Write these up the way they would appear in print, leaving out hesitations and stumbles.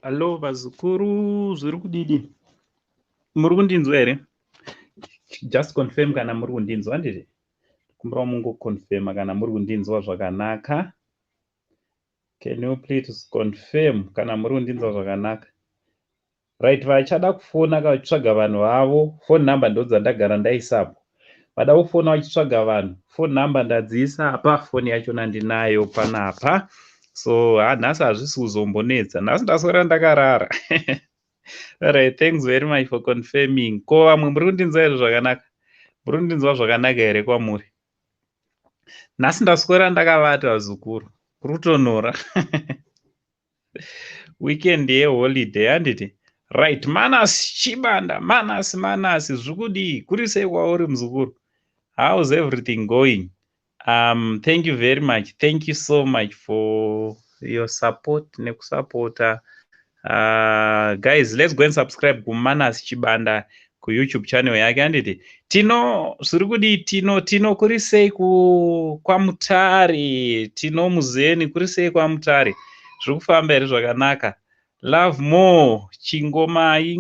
Hallo vazukuru, zviri kudidi? Muri kundinzwa here? Just confirm kana muri kundinzwa, handiti? Kumbira mungoconfirma kana muri kundinzwa zvakanaka. Can you please confirm kana muri kundinzwa zvakanaka? Right, vachada kufona vachitsvaga vanhu vavo, phone number ndodzandagara ndaisapo. Vada kufona vachitsvaga vanhu, phone number ndadziisa apa, foni yachona ndinayo panapa. So ha, nhasi hazvisi kuzombonetsa. Nhasi ndaswera ndakarara. Alright, thanks very much for confirming. Ko vamwe muri kundinzwa here zvakanaka? Muri kundinzwa zvakanaka here kwamuri? Nhasi ndaswera ndakavata, vazukuru. Kuri kutonhora. Weekend yeholiday, handiti? Right, Manas Chibanda, Manas, Manas, zviri kuri sei kwauri, muzukuru? How's everything going? Thank you very much. Thank you so much for your support nekusapota. Guys, let's go and subscribe kuManas Chibanda kuYouTube channel yake, handiti? Tino, zviri kudii, Tino? Tino, kuri sei kwaMutare? Tino Muzeni, kuri sei kwaMutare? Zviri kufamba here zvakanaka? Love more Chingomai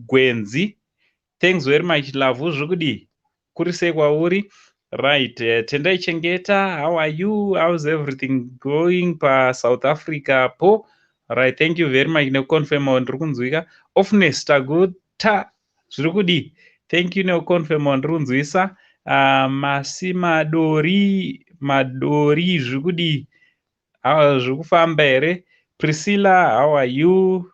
Gwenzi, thanks very much. Love, zviri kudii? Kuri sei kwauri? Right, Tendai Chengeta, how are you? How's everything going paSouth Africa po? Right, thank you very much nekuconfirma ndiri kunzwika. Ofnes Taguta, zviri kudii? Thank you nekuconfirma ndiri kunzwisa. Masi Madori, Madori, zviri kudii? Zviri kufamba here? Priscilla, how are you?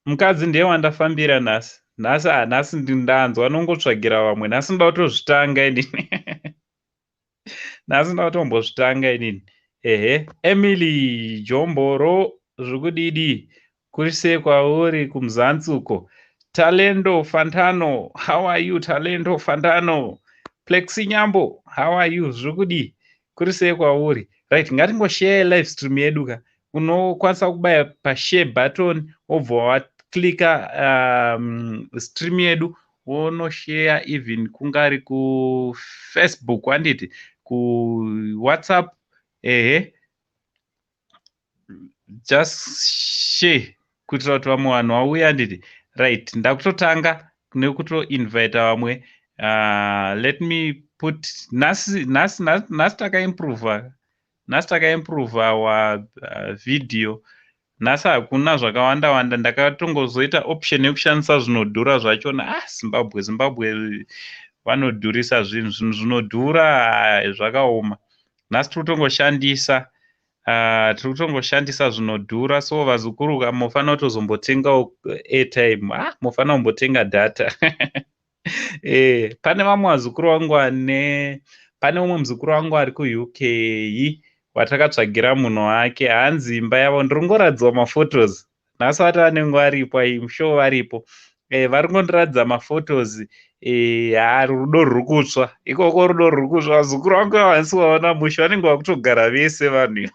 Mukadzi ndiye wandafambira nhasi. Nhasi, nhasi ndanzwa nongotsvagira vamwe. Nhasi ndoda kutozvitanga inini. Nhasi ndoda kutombozvitanga inini. Ehe, Emily Jomboro, zviri kudidi? Kuri sei kwauri kuMuzansi uko? Talendo Fantano, how are you, Talendo Fantano? Plexi Nyambo, how are you? Zviri kudii? Kuri sei kwauri? Right, ngatingoshare live stream yedu ka. Unokwanisa kubaya pashare button, wobva waclicka stream yedu, wonoshare even kungari kuFacebook, handiti, kuWhatsApp. Ehe, just share kuitira kuti vamwe vanhu vauye, handiti? Right, ndakutotanga nekutoinvita vamwe. Let me put, nhasi, nhasi, nhasi takaimprova. Nhasi takaimprova our video. Nhasi hakuna zvakawanda wanda. Ndakatongozoita option yekushandisa zvinodhura zvachona. Ah, Zimbabwe, Zimbabwe vanodhurisa zvinhu. Zvinhu zvinodhura, zvakaoma. Nhasi tiri kutongoshandisa, tiri kutongoshandisa zvinodhura. So vazukuru, mufanira kutozombotengawo airtime. Ah, mufanira kumbotenga data. Pane vamwe vazukuru vangu ane, pane umwe muzukuru wangu ari kuUK watakatsvagira munhu wake. Hanzi imba yavo, ndiri kungoratidzwa maphotos nhasi. Vati vanenge varipo, I'm sure varipo. Vari kungondiratidza maphotos. Ha, rudo rwuri kutsva ikoko, rudo rwuri kutsva. Vazukuru vangu havanisi vaona mushe, vanenge vakutogara vese vanhu.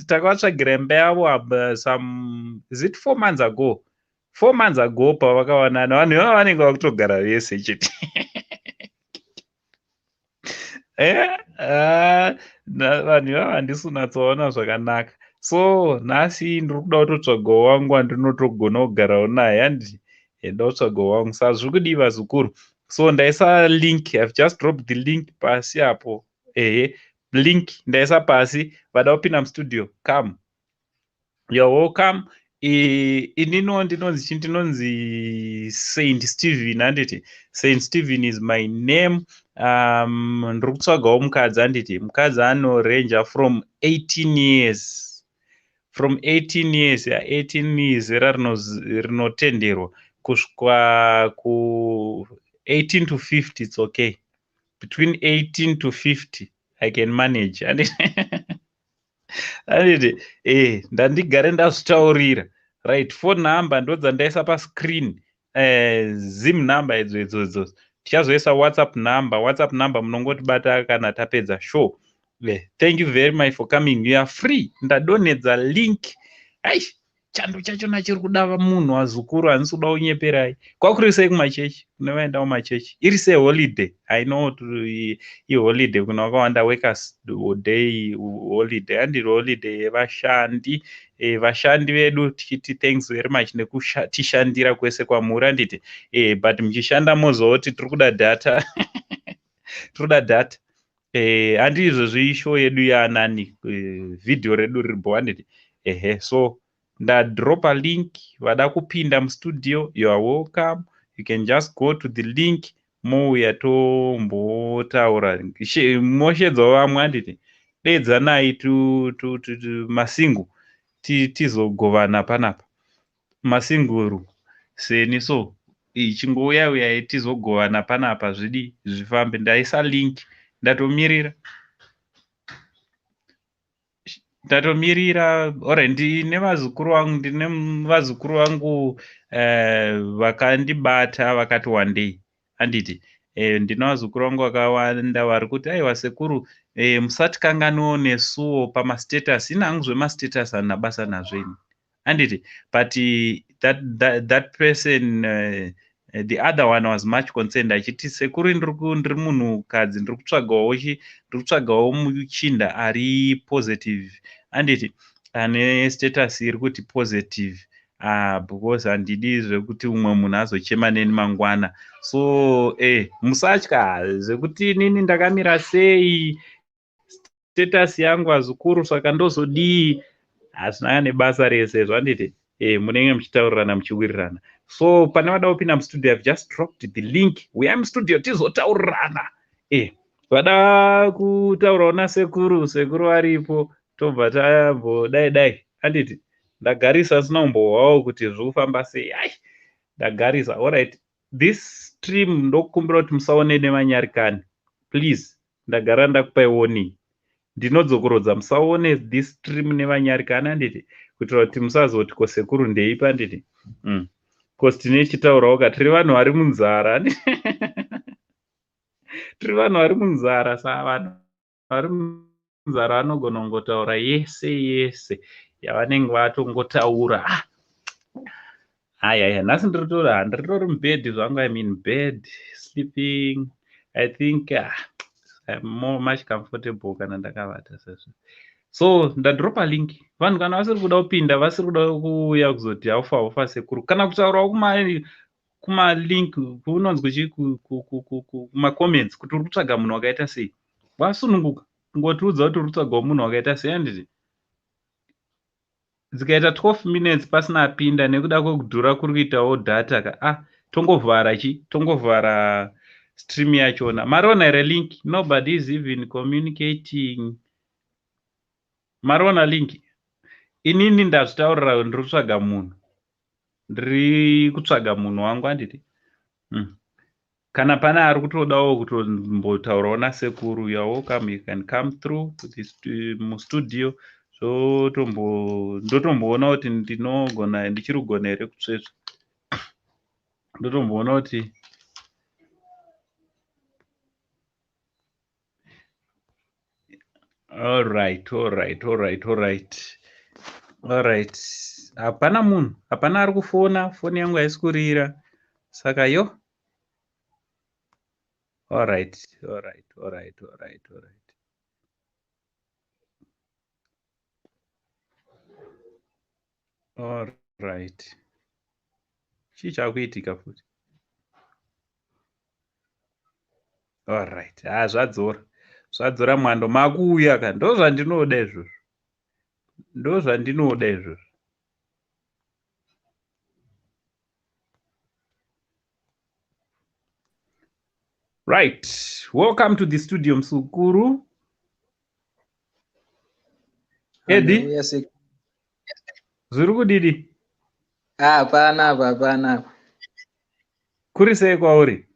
Takavatsvagira imba yavo some, is it 4 months ago? 4 months ago pavakawanana. Vanhu ivava vanenge vakutogara vese chete. Vanhu ivava handisi kunyatsoona zvakanaka. So nhasi ndiri kuda kutotsvagawo wangu wandinotogona kugarawo naye, handiti? Ndoda kutsvagawo wangu. Saka zviri kudii, vazukuru? So ndaisa link, I've just dropped the link pasi apo. Ehe, link ndaisa pasi. Vada kupinda mustudio, come, you are welcome. Inino ndinonzi chi? Ndinonzi Saint Stephen, handiti? Saint Stephen is my name. Ndiri kutsvagawo mukadzi, handiti? Mukadzi anorange from 18 years, from 18 years, ya 18 zera rinotenderwa, kusvika ku 18 to 50. It's okay, between 18 to 50 I can manage, handiti? Ndandigare ndazvitaurira. Right, phone number ndodzandaisa pascreen, Zim number idzo idzodzo. Tichazoisa WhatsApp number. WhatsApp number munongotibata kana tapedza show. Thank you very much for coming. You are free. Ndadonhedza link. Ai. Chando chachona chiri kuda munhu wazukuru, handisi kuda kunyeperai. Kwakuri sei kumachechi? Kune vaenda kumachechi. Iri sei holiday? I know iholiday kuna vakawanda, workers day holiday. Handiri holiday yevashandi. Vashandi vedu tichiti thanks very much nekutishandira kwese kwamuri, handiti? But muchishanda mozoti tiri kuda data. Tiri kuda data. Handi izvozvi show yedu yaanani, video redu riripo, handiti? Ehe, so ndadropa link. Vada kupinda mustudio, you are welcome. You can just go to the link, mouya tombotaura, moshedzawo vamwe, handiti? Dedzanai masingu tizogovana panapa, masinguru seni. So chingouya uyai tizogovana panapa, zvidi zvifambe. Ndaisa link, ndatomirira. Ore ndine vazukuru vangu, ndine vazukuru vangu vakandibata vakati wandei, handiti? Ndine vazukuru vangu vakawanda vari kuti aiwa sekuru, musatikanganiwo nesuwo pamastatus. Ini hangu zvemastatus handina basa nazvo ini, handiti? But that person, the other one was much concerned, achiti sekuru, ndiri munhukadzi, ndiri kutsvagawo muchinda ari positive, handiti? Ane status iri kuti positive, because handidi zvekuti umwe munhu azochema neni mangwana. So musatya zvekuti inini ndakamira sei, status yangu vazukuru, saka ndozodii, hazvina nebasa rese zvanditi. Munenge muchitaurirana muchiwirirana. So pane vada kupinda mustudio, I've just dropped the link. Uyai mustudio tizotaurirana. Vada kutaurawo nasekuru, sekuru varipo, tobva tambodai dai, handiti? Ndagarisa sina kumbohwawo kuti zviri kufamba sei. Ai, ndagarisa. Alright, this stream ndokukumbira kuti musaone nevanyarikani, please. Ndagara ndakupai warning, ndinodzokorodza, musaone this stream nevanyarikani, handiti? Kuitira kuti musazoti ko sekuru ndeipi, handiti? Cause tine chitaurawo ka, tiri vanhu vari munzara, tiri vanhu vari munzara. Saa vanhu vari munzara vanogona kungotaura yese yese yavanenge vatongotaura. Haya, nhasi ndiritori mubhedhi zvangu. I'm in bed sleeping. I think I'm more much comfortable kana ndakavata sezvo. So ndadropa link. Vanhu kana vasiri kuda kupinda, vasiri kuda kuuya kuzoti haufa haufa sekuru, kana kutaurawo kumalink kunonzi kuchi kumacomments kuti uri kutsvaga munhu wakaita sei, wasununguka kungotiudza kuti uri kutsvagawo munhu wakaita sei, handiti? Dzikaita 12 minutes pasina apinda nekuda kwekudhura kuri kuitawo data ka, tongovhara chi, tongovhara stream yachona. Mariona here link? Nobody is even communicating. Mariona link? Inini ndazvitaurira, ndiri kutsvaga munhu, ndiri kutsvaga munhu wangu, handiti? Kana pane ari kutodawo kutombotaurawo nasekuru, you are welcome, you can come through to this mustudio. Ndotomboona kuti ndinogona, ndichiri kugona here kutsvetsva. Ndotomboona kuti alright, alright, alright, alright, alright. Hapana munhu, hapana ari kufona, foni yangu haisi kurira, saka yo. Alright, alright, alright, alright, alright. Alright. Chii chakuitika futi? Alright, ha, zvadzora. Zvadzora mwando, makuuya ka, ndozvandinoda izvozvo. Ndozvandinoda izvozvo. Right, welcome to the studio, Msukuru. Eddie, zviri kudidi? Hapana apa, hapana apa. Kuri sei kwauri?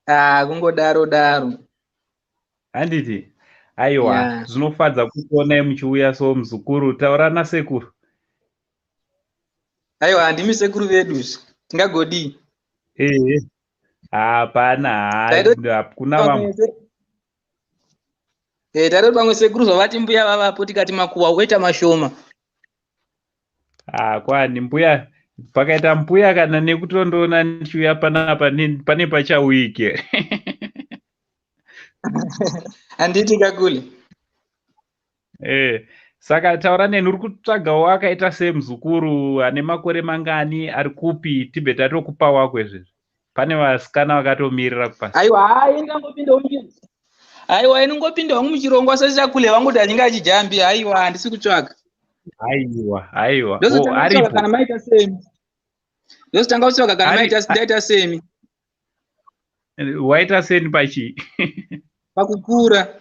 Ah, kungodaro daro. Handiti? Aiwa, Yeah. Zvinofadza kukuonai muchiuya so muzukuru. Taura nasekuru. Aiwa, handimi sekuru vedu, tingagodii? Ehe. Hapana, hakuna vamwe. Taitoti pamwe sekuru zvavati mbuya vavapo, tikati makuwa oita mashoma. Ah, kwani mbuya pakaita mbuya kana nekutondoona ndichiuya panapa pane pachawike. Handiti kakule. Eh, saka taura neni, uri kutsvagawo akaita semuzukuru ane makore mangani, ari kupi, tibve tatokupa wako izvezvi. Pane vasikana vakatomirira kupasa. Aiwa, hayi, ndangopinda aiwa, inongopinda wangu muchirongwa sechakule wangu kuti achinge achijambi. Aiwa, handisi kutsvaga. Aiwa, aiwa. Oh, aripo. Kana maita semi. Ndozotanga kutsvaga kana maita ndaita semi. Waita seni pachii? Pakukura.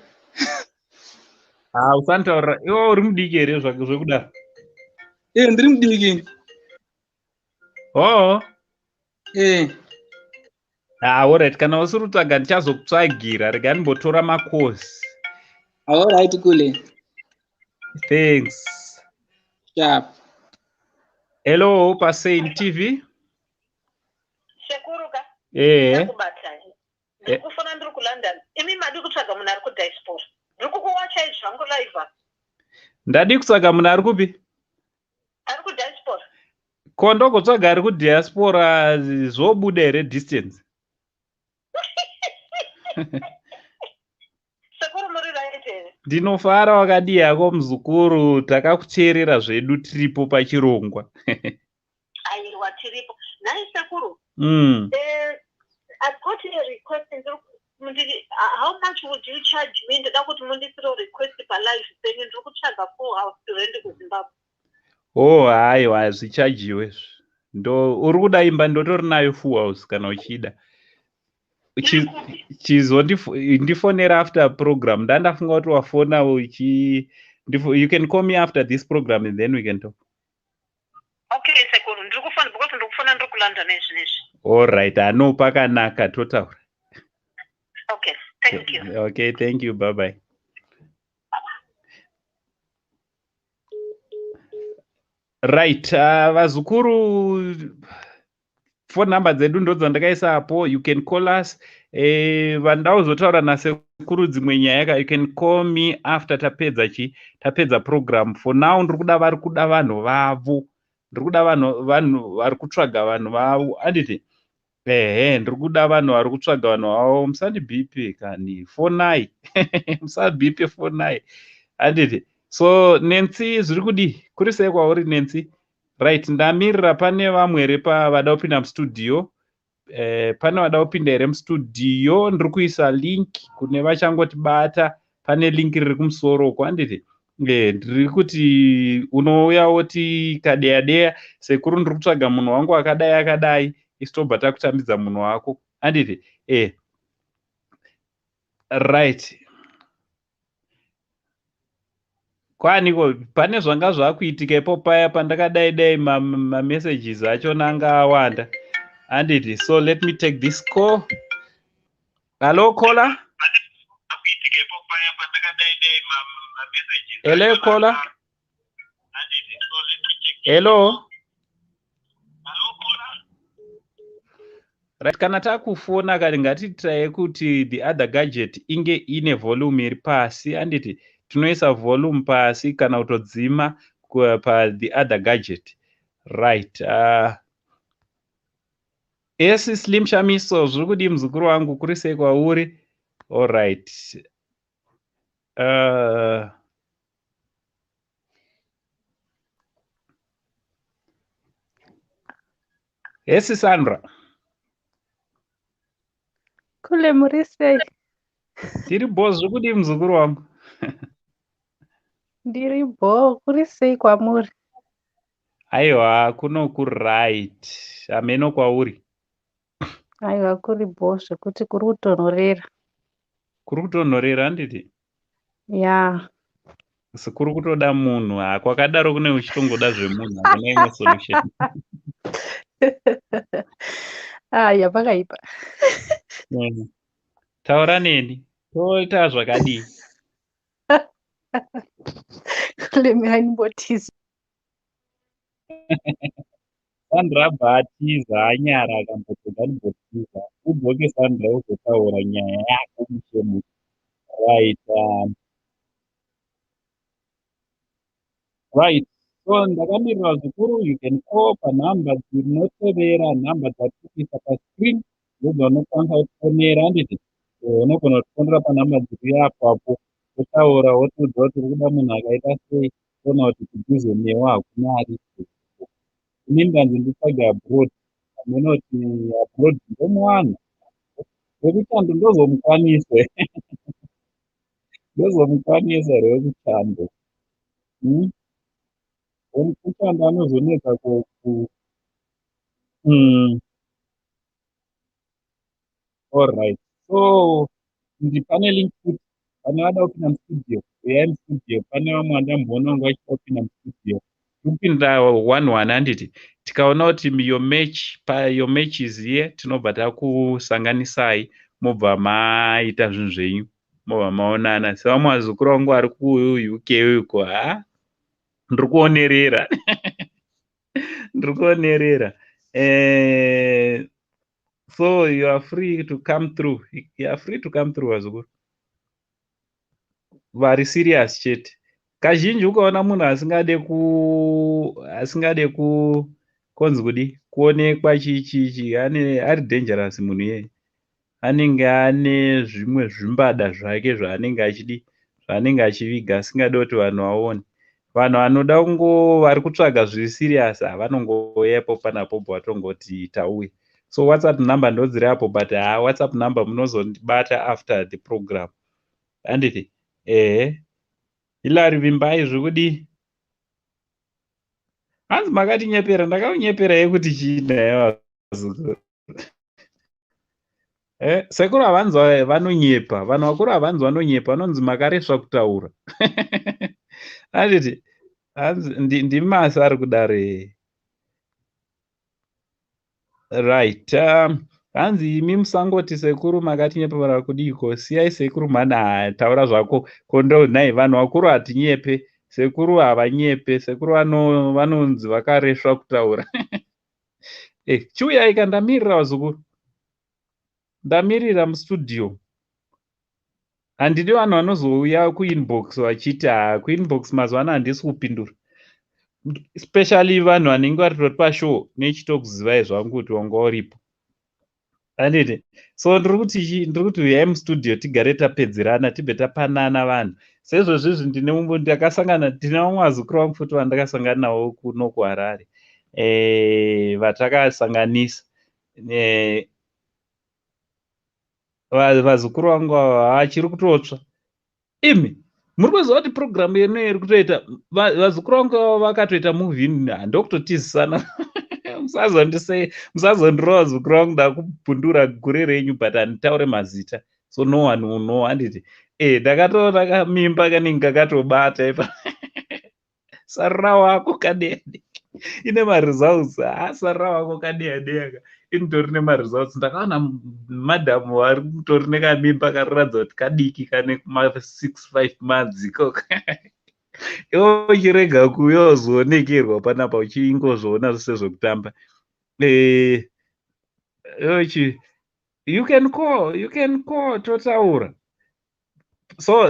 Ah, usantaurira. Iwe uri mudiki here zvekudaro? Eh, ndiri mudiki. Oh. Eh. Ah, alright, kana usiri kutsvaga ndichazokutsvagira. Rega ndimbotora makosi. Alright, kule. Thanks. Sharp. Hello, Pasain TV. Sekuru ka. Eh. Ndakubatai. Ndiri kufona ndiri kuLondon. Imi madi kutsvaga munhu ari kudiaspora. Ndiri kukuwachai zvangu live. Ndadi kutsvaga munhu ari kupi? Ari kudiaspora. Ko ndogotsvaga ari kudiaspora zvobuda here distance? Sekuru muri right here? Ndinofara, wakadii hako muzukuru? Takakuteerera zvedu, tiripo pachirongwa. Aiwa, tiripo. Nhai sekuru. Mm. I've got a request. How much would you charge me? Ndoda kuti mundisiro request palive penyu. Ndiri kutsvaga full house to rent kuZimbabwe. Oh, haiwa, hazvichajiwe izvi. Ndo uri kuda imba, ndotori nayo full house kana uchida. Chizondifonera after program. Ndandafunga kuti wafona uchi you can call me after this program and then we can talk. Okay sekuru, ndiri kufona because ndiri kufona ndiri kuLondon izvinezvi. Alright, ano pakanaka, totaura. Okay, thank you. Okay, thank you, bye bye. Right, vazukuru, phone number dzedu ndo dzandakaisapo. You can call us. Vanoda kuzotaura nasekuru dzimwe nyaya ka, you can call me after tapedza chi tapedza program. For now ndiri kuda vari kuda vanhu vavo, ndiri kuda vanhu vari kutsvaga vanhu vavo, anditi? Ehe, ndiri kuda vanhu vari kutsvaga vanhu vavo. Musandibhipe kani, fonai, musabhipe, fonai, anditi? So Nancy, zviri kudii? Kuri sei kwauri, Nancy? Right, ndamirira. Pane vamwe here pavada kupinda mustudio? Pane vada kupinda here mustudio? Ndiri kuisa link kune vachangotibata. Pane link riri kumusoro uko, handiti? Ndiri kuti unouya woti kadeya deya, sekuru, ndiri kutsvaga munhu wangu akadai akadai, isu tobva takutambidza munhu wako, handiti? Right, kwaniko pane zvanga zvakuitika ipo paya pandakadai dai mamessages achona anga awanda, handiti? So let me take this call. Hello, caller. Hello, caller. Hello. Right, kana takufona kati ngatitiraye kuti the other gadget inge ine volume iri pasi, handiti? Tinoisa volume pasi kana kutodzima pa the other gadget. Right, esi Slim Shamiso, zviri kudii muzukuru wangu? Kuri sei kwauri? Allright, esi Sandra. Kule, muri sei? Tiri bo, zviri kudii muzukuru wangu? Ndiri bo, kuri sei kwamuri? Aiwa, kuno kuright, hameno kwauri. Aiwa, kuri bo zvekuti, kuri kutonhorera. Kuri kutonhorera, handiti? Ya. Kuri kutoda munhu. Ha, kwakadaro kune uchitongoda zvemunhu, hakuna imwe solution. Aya, pakaipa. Taura neni, toita zvakadii? Kule, miranimbotiza. Sandra abva atiza, anyara, akamboti ndimbotiza. Udzoke Sandra, uzotaura nyaya yako mushe. Right, right. So ndakamirira zvikuru. You can call panhamba dzinotevera, nhamba dzatiri kuisa pascreen ndodzaunokwanisa kutifonera, handiti? Unogona kutifonera panhamba dziri apapo, wotaura, wotiudza kuti uri kuda munhu akaita sei, toona kuti kudhuze newe hakuna aripo. Inini ndanzi nditsvage abroad, hameno kuti abroad ndomuwana. Wekuchando ndozomukwanisa, ndozomukwanisa here wekuchando? Wekuchando anozonetsa ku Alright, so pane link futi. Pane vada kupinda mustudio, uyai mustudio. Pane vamwe vandamboona vanga vachida kupinda mustudio. Kupinda one one, handiti? Tikaona kuti your match is here, tinobva takusanganisai, mobva maita zvinhu zvenyu, mobva maonana. Sevamwe vazukuru vangu vari kuUK uko, ha, ndiri kuonerera, ndiri kuonerera. So you are free to come through, you are free to come through, vazukuru vari serious chete. Kazhinji ukaona munhu asingade ku konzi kudi kuonekwa chichichi ane ari dangerous, munhu iyeye anenge ane zvimwe zvimbada zvake zvaanenge achidi, zvaanenge achiviga, asingadi kuti vanhu vaone. Vanhu vanoda kungo vari kutsvaga zviri serious havanongouya ipo panapo, vatongoti tauya. So WhatsApp number ndodziri apo, but ha, WhatsApp number munozondibata after the program, handiti? Ehe. Hilary Vimbai, zvekudii? Hanzi makatinyepera. Ndakakunyeperai kuti chii naye, vazukuru? Sekuru havanzi vanonyepa. Vanhu vakuru havanzi vanonyepa, vanonzi makaresva kutaura, handiti? Hanzi ndimasi ari kudaro. Right, hanzi imi musangoti sekuru makatinyepera kudiko, siyai sekuru mhana. Taura zvako kondo nhai, vanhu vakuru hatinyepe, sekuru havanyepe, sekuru vanonzi vakaresva kutaura. Chiuyai ka, ndamirira vazukuru, ndamirira mustudio. Handidi vanhu vanozouya kuinbox vachiti ha, kuinbox mazuva ano handisi kupindura, especially vanhu vanenge vari tori pashow nechitokuzivai zvangu kuti wanga uripo, handiti? So ndiri kuti, ndiri kuti uyai mustudio tigare tapedzerana, tibve tapanana vanhu. Sezvozvizvi ndine ndakasangana, ndine vamwe vazukuru vangu futi vandakasangana navo kuno kuHarare, vatakasanganisa. Vazukuru vangu ava vachiri kutotsva. Imi muri kuziva kuti purogiramu yenu iri kutoita vazukuru vangu ava vakatoita move in, handokutotizisana. Musazondirova vazukuru vangu, ndakubhundura gure renyu, but handitaure mazita, so no one will know, handiti? Ndakatoona kamimba kanenge kakatobata ipa. Sarira wako kadeya ine maresults. Ha, sarira wako kadeya deya ka initori nemaresults. Ndakaona madhamu vari mutori nekamimba kariratidza kuti kadiki, kane kuma 6 5 months ikoko. Iwe uchirega kuuya uzoonekerwa panapa uchingozviona sezvekutamba. You can call, you can call, totaura. So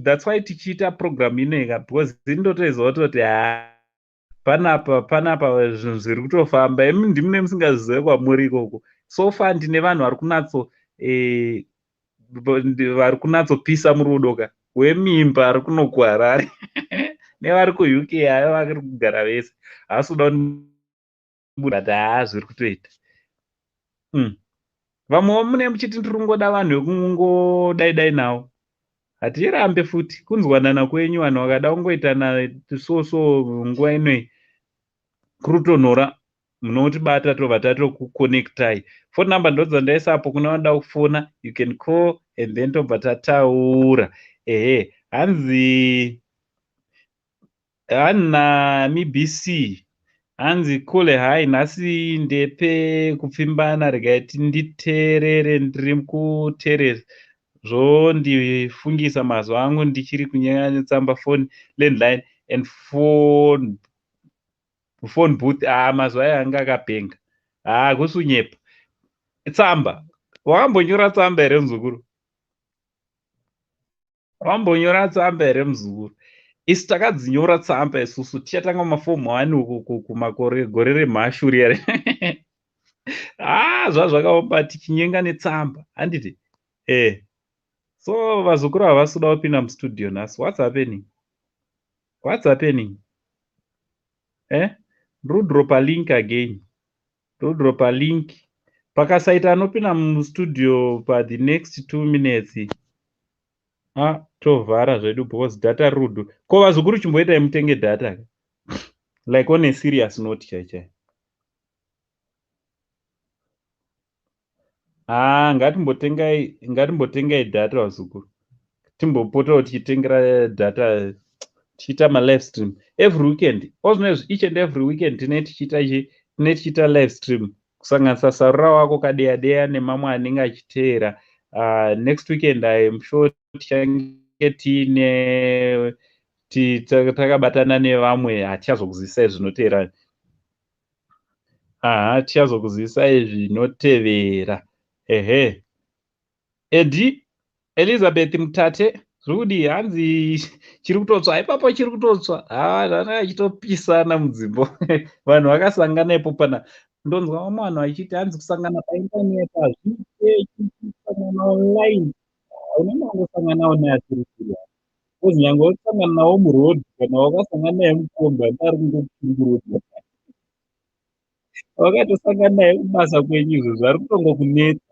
that's why tichiita program inoika, because indotoiziva kutoti ha, panapa panapa zvinhu zviri kutofamba. Imi ndimune musingazvizive kwamuri ikoko. So far ndine vanhu vari kunatso vari kunatsopisa murudo ka, wemimba ari kuno kuHarare nevari kuUK, aya vari kugara vese, haasi kuda, but haa, zviri kutoita. Vamwewo mune muchiti ndiri kungoda vanhu vekungodai dai navo. Hatirambe futi kunzwanana kwenyu. Vanhu vakada kungoitana so so nguva inoi kurutonhora, munotibata, tobva tatokuconnectai. Phone number ndodzandaisapo kune vanoda kufona. You can call and then tobva tataura. Ehe, hanzi hanami BC, hanzi kule hai, nhasi ndepe kupfimbana, regai nditeerere, ndiri kuteresa, zvondifungisa mazuva angu ndichiri kunyanya tsamba, phone, landline and phone booth. Ah, mazuva aya anga akapenga. Ha, kusi unyepa. Tsamba, wakambonyora tsamba here, muzukuru? Wambonyora tsamba here, muzukuru? Isu takadzinyora tsamba isusu tichatanga mafomu 1 uku kumakore gore remhashu riya. Ah, zvazvakaoma tichinyenga netsamba, handiti? Eh. So vazukuru havasi kuda kupinda mustudio nhasi. What's happening? What's happening? Eh? Ndiri kudropa link again. Ndiri kudropa link. Pakasaita anopinda mustudio pa the next 2 minutes. Ah, tovhara zvedu because data rudu. Ko vazukuru chimboitai mutenge data. Like on a serious note chai chai. Ah, ngatimbotengai data vazukuru. Timbopotawo tichitengera data tichiita ma live stream every weekend. Ozvinezvi each and every weekend tine tichiita live stream kusanganisa sarura wako kadeya deya nemamwe anenge achiteera. Next weekend I am sure tichange tiine takabatana nevamwe, hatichazokuzivisai zvinotevera. Aha, tichazokuzivisai zvinotevera. Ehe. Edi Elizabeth Mutate zviri hanzi chiri kutotsva ipapo, chiri kutotsva. Ha, zvana achitopisana mudzimbo. Vanhu vakasangana ipo pana. Ndonzwa vamwe vanhu vachiti hanzi kusangana paintaneti hazviite, kusangana online unenge wangosanganawo neasiri serious. Because nyangwe usangana nawo muroad kana wakasangana naye mukombi anga ari kungokushungurudza. Wakatosangana naye kubasa kwenyu izvozvo ari kutongokunetsa.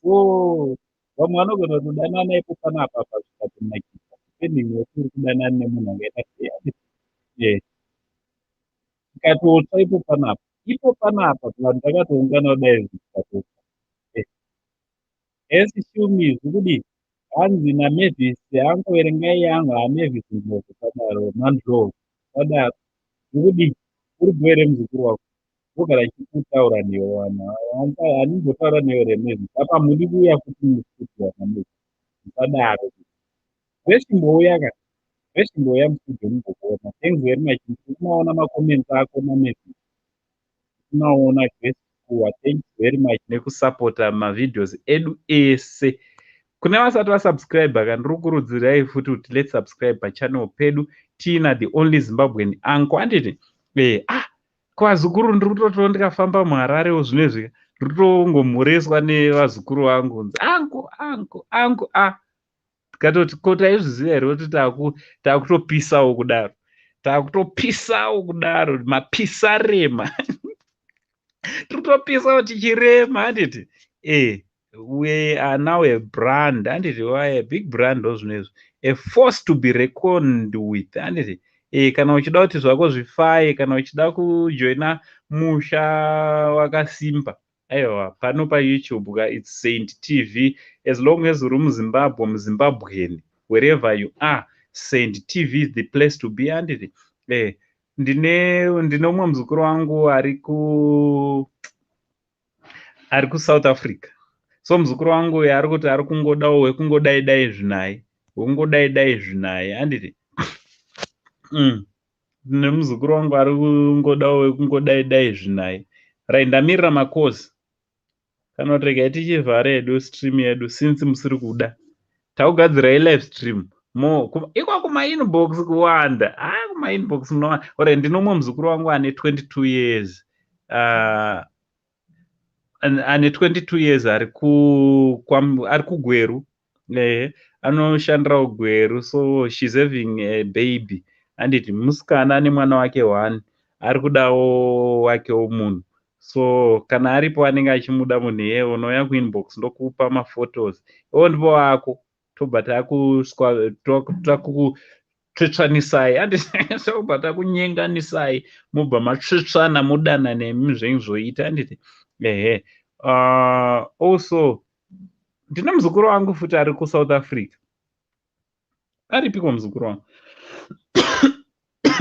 So vamwe vanogona kutodanana ipo panapa apa zvikatonakidza depending wekuti uri kudanana nemunhu angaita sei. Eh. Zvikatotsva ipo panapa. Ipo panapa vanhu takatoungana kudai zvikatotsva. Esi Shumi zviri hanzi naMavis angoverengai yangu haMavis Ndlovu padaro naNdlovu padaro zviri uri bho here muzukuru wako ndogara chikutaura newe vanhu handimbotaura newe here Mavis apa mudi kuuya futi mustudio naMavis musadaro Grace ka Grace chimbouya mustudio mumbokuona. Thanks very much. Ndikumaona macomments ako naMavis, kumaona Grace Kuwa. Thanks very much nekusapota mavideos edu ese. Kune vasati vasubscribe ka, ndiri kukurudzirai futi kuti let's subscribe pachannel pedu tiina the only Zimbabwean uncle, handiti? Eh, ah, kwazukuru ndiri kutotiwo ndikafamba muHararewo zvinezvi ndiri kutongomhoreswa nevazukuru vangu kunzi uncle, uncle, uncle. Ah, tikatoti ko taizviziva here kuti takutopisawo kudaro, takutopisawo kudaro mapisarema tiri kutopisawo tichirema, handiti? Eh, we are now a brand, handiti? We are a big brand ozvinezvi, a force to be reckoned with, handiti? E, kana uchida kuti zvako zvifaye, kana uchida kujoina musha wakasimba, aiwa, pano paYouTube ka, it's Saint TV. As long as uri muZimbabwe, muZimbabweni, wherever you are, Saint TV is the place to be, handiti? E, ndine umwe muzukuru wangu ari kuSouth Africa. So muzukuru wangu uyu ari kuti ari kungodawo wekungodai dai zvinaye, wekungodai dai zvinaye, handiti? Nemuzukuru wangu ari kungodawo wekungodai dai zvinaye. Right, ndamirira makosi kana kuti regai tichivhara hedu stream yedu since musiri kuda. Takugadzirai live stream mo ikwa kumainbox kuwanda. Ah, kumainbox munowanda. Alright, ndine umwe muzukuru wangu ane 22 years, ane 22 years, ari kuGweru. Ehe, anoshandirawo Gweru. So she's having a baby, handiti? Musikana ane mwana wake one, ari kudawo wakewo munhu. So kana aripo anenge achimuda munhu iyeye, unouya kuinbox, ndokupa maphotos iwo ndipo wako, tobva takutsvetsvanisai, handiti? Tobva takunyenganisai, mobva matsvetsvana, mudana nemi, zvenyu zvoita, handiti? Ehe. Also ndine muzukuru wangu futi ari kuSouth Africa. Aripiko muzukuru wangu?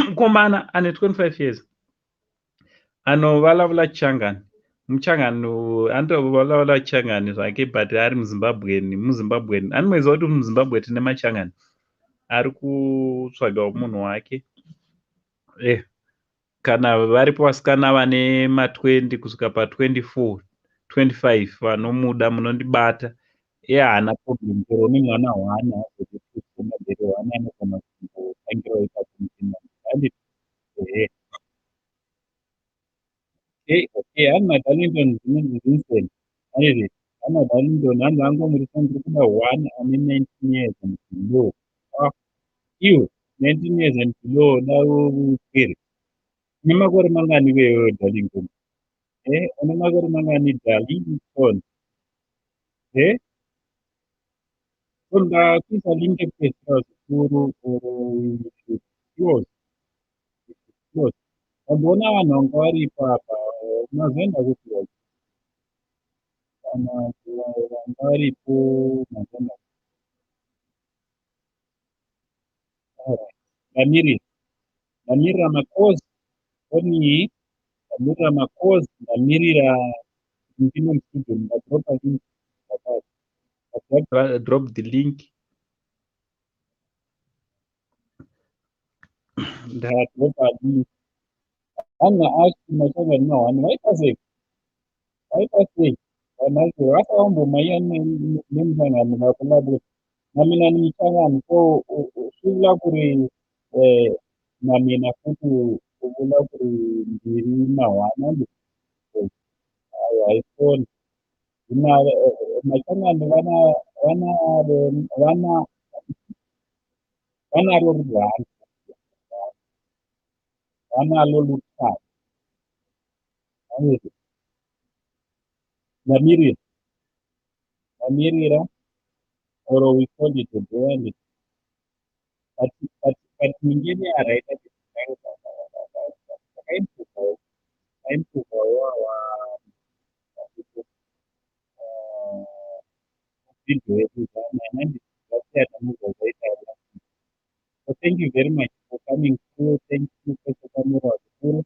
Mukomana ane 25 years, anovalavula Changani, muchangani, anotovalavula Changani zvake, but ari muZimbabweni, muZimbabweni. Anomoziva kuti muZimbabwe tine machangani. Ari kutsvagawo munhu wake. Eh, kana varipo vasikana vane ma20 kusvika pa24 25 vanomuda, munondibata. Iye haana problem, chero une mwana one, haazodere one, anogona. totangirawo ipapo handiti? Ehe. Okay, hanzi naDarlington zvinonzi Vincent, handiti? Hanzi naDarlington, hanzi angomurisa, ndiri kuda one ane 19 years and below. Ah, iwe, 19 years and below, da upwere. Une makore mangani iwewe, Darlington? Une makore mangani, Darlington? So ndakuisa link yekupedzisira zvikuru, or we should close. Close. Ndamboona vanhu vanga varipo apa, mazoenda kupi? Kana vanga varipo, mazoenda. Ndamirira, ndamirira macalls onii, ndamirira macalls, ndamirira ndipinde mustudio. Ndadropa link, drop the link, ndadropa link. Vanhu achi machanga nemahwani vaita sei? Vaita sei vanhu vacho? Vasavambomhanya nemusangano vakolabo namina ni so swi vula ku ri na mina futi u vula ku ri ndiri mahwani, handiti? Haifoni machangani vana vana vana vanaro rurando, vanalo luthando, handiti? Ndamirira, ndamirira, or we call it a day, handiti? But mingeni yaraita takaimprovawo, taimprovawo awa video yedu zvanhanditi, zvasiyana nezvazvaita. So thank you very much for coming through. Thank you kwese kwamuri zvikuru.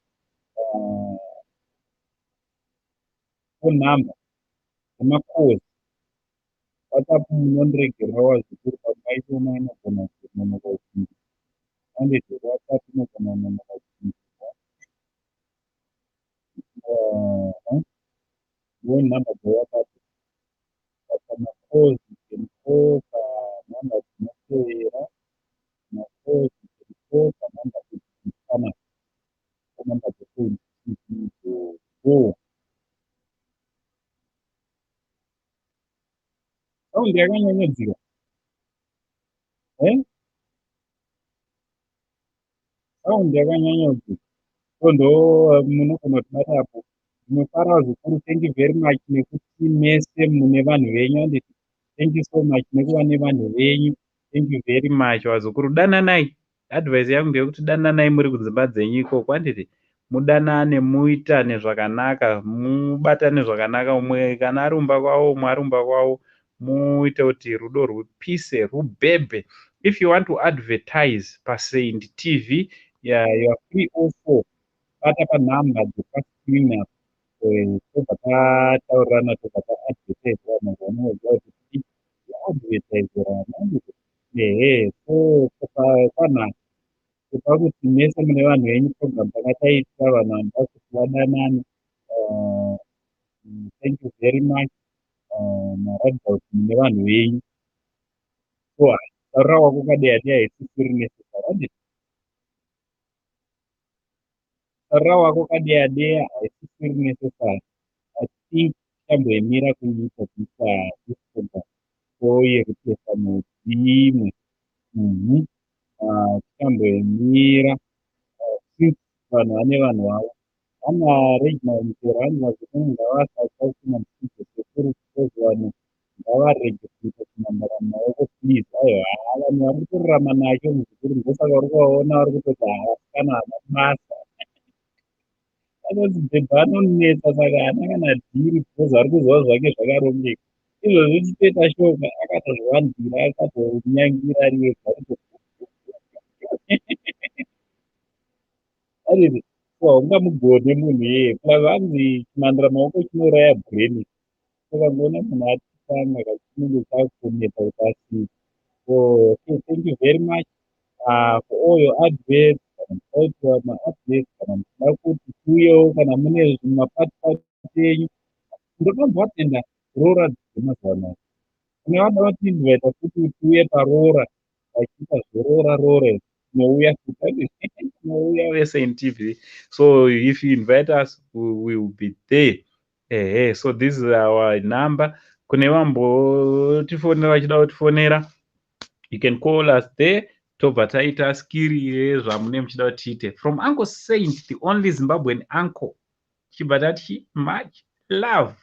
Phone number dzemacalls, WhatsApp munondiregererawo zvikuru, pamwe aiona inogona kunonoka kuchinja, handiti? WhatsApp inogona kunonoka kuchinjirwa. Phone number dzeWhatsApp, but pamacalls you can call panhamba dzinotevera. Macalls you can call panhamba idzi panapa, panhamba dzefoni idzo. Sound yakanyanyadzika, eh? Sound yakanyanyadzika, so ndo munogona kutibata apo. Ndinofara zvikuru, thank you very much nekuti mese mune vanhu venyu, handiti? Thank you so much nekuva nevanhu venyu. Thank you very much, vazukuru. Dananai. Advice yangu ndeyekuti dananai muri kudzimba dzenyu ikoko, handiti? Mudanane, muitane zvakanaka, mubatane zvakanaka. Umwe kana ari mumba kwavo, umwe ari mumba kwavo, muite kuti rudo rwupise, rubhebhe. If you want to advertise paSaint TV, yeah, you are free also. Bata panhamba dzepascreen apo, tobva tataurirana, tobva taadvertise vanhu vanoziva kuti advertiserana, handiti? Ehe. So kwanhasi kupa kuti mese mune vanhu venyu, program tanga taitira vanhu vanoda kuti vadanane. Thank you very much. Maratidza kuti mune vanhu venyu. So taurira wako kadeya deya haisisiri necessary, handiti? Taurira wako kadeya deya haisisiri necessary. I think tichamboemera kuiita this program toyekutesa mudzimwe. Tichamboemera since vanhu vane vanhu vavo. Vana Reginald Mutero, hanzi vazukuru ngavasatya kupinda mustudio sekuru, because vanhu ngavarege kuita kunambara mumaoko, please. Aiwa, vanhu vari kutorarama nacho, muzukuru, ndosaka uri kuvaona vari kutoti havasikana hana basa, anonzi bhebha anonetsa, saka haana kana dhiri because ari kuziva zvake zvakarongeka. Izvozvi tichitoita shoka akatozviwandira, akatonyangira ari ega. Ariri haungamugone munhu iyeye. Plus hanzi chimandira maoko chinouraya brain. Ukangoona munhu atitanga, chinenge chakunetsa kuti asiye. So okay, thank you very much for all your adverts. Kana muchidaitwa maadverts, kana muchida kuti tiuyewo, kana mune mapati pati enyu, ndotombovatenda roora dzemazuva anaya. Kune vada vatiinvita futi tiuye paroora, vachiita zveroora roora. Tinouya, tinouya veSaint TV. So if you invite us, we will be there. Ehe, so this is our number. Kune vambotifonera, vachida kutifonera, you can call us there, tobva taita skiri yezvamune muchida kuti tiite. From Uncle Saint, the only Zimbabwean uncle, tichibva tati much love.